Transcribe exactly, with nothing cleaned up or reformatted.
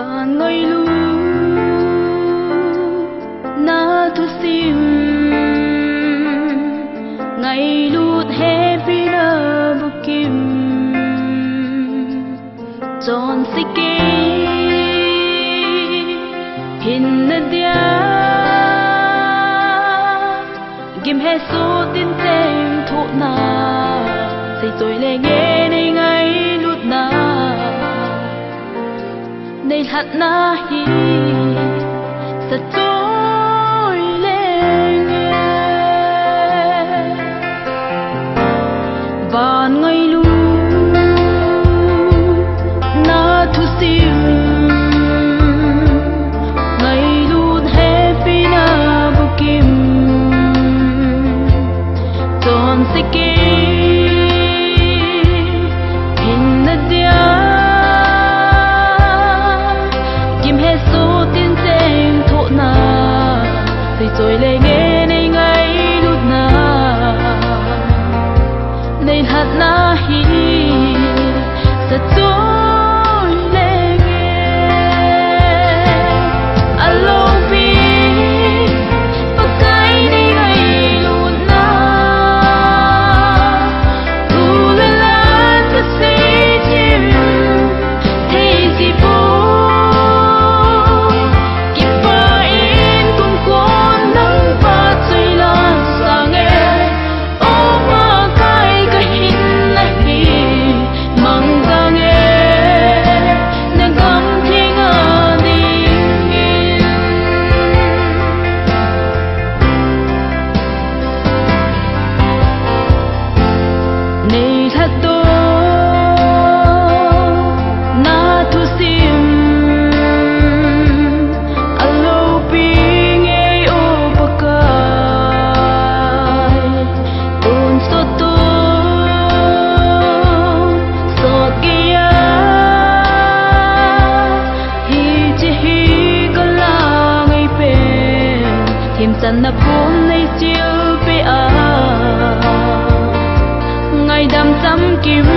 Ngailut na thusim, ngailut hepina bukim, chonse kei hinna dia, gimhesoh tincheng thohna, seichoi lenge nei ngailutna. Nei lhatna hi sachoi lenge. Van ngailut na thusim, ngailut hepina bukim, chonse kei hinna dia, gimhesoh tincheng thohna, seichoi lenge nei ngailutna. Nei lhatna hi sachoi lenge. Alopi Pakai nei ngailutna, tu le la kasei jing thei ji poi. Kipah in kumkon nang phatchoi lang sange. O Pakai, kahinna hi mangthang e, na gam theng a dingin. Nei lhatdoh na thusim, alopi ngei, O Pakai. Tonsot tonsot geiya, hiche hi kalang ei pen, themchanna pum nei chilpeh a, ngaidam chamkim